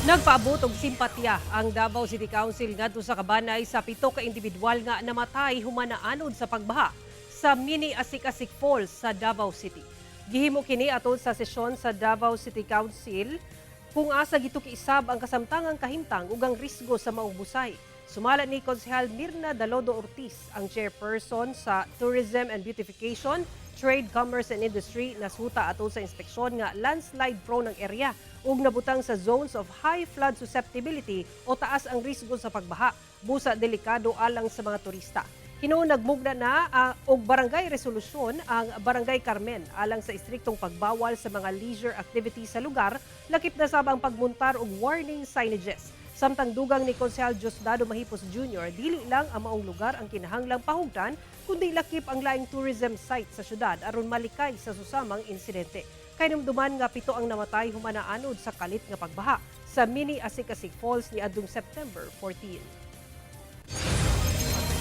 Nagpaabot og simpatya ang Davao City Council ngadto sa kabanay sa pito ka individual nga namatay human naanod sa pagbaha sa Mini Asik-Asik Falls sa Davao City. Gihimo kini atol sa sesyon sa Davao City Council kung asa gituki isab ang kasamtangang kahimtang ug ang risgo sa maong busay. Sumala ni Konsehal Mirna Dalodo Ortiz, ang chairperson sa Tourism and Beautification, Trade, Commerce and Industry, nasuta atol sa inspeksyon nga landslide prone ang area ug nabutang sa zones of high flood susceptibility o taas ang risgo sa pagbaha, busa delikado alang sa mga turista. Hinuon nagmugna na og barangay resolusyon ang Barangay Carmen alang sa istriktong pagbawal sa mga leisure activities sa lugar, lakip na sab ang pagmuntar og warning signages. Samtang dugang ni Konsehal Diosdado Mahipos Jr., dili lang ang maong lugar ang kinahanglang pahugtan, kundi lakip ang laing tourism site sa syudad aron malikay sa susamang insidente. Kahinumduman nga pito ang namatay human naanod sa kalit nga pagbaha sa Mini Asik-Asik Falls niadtong September 14.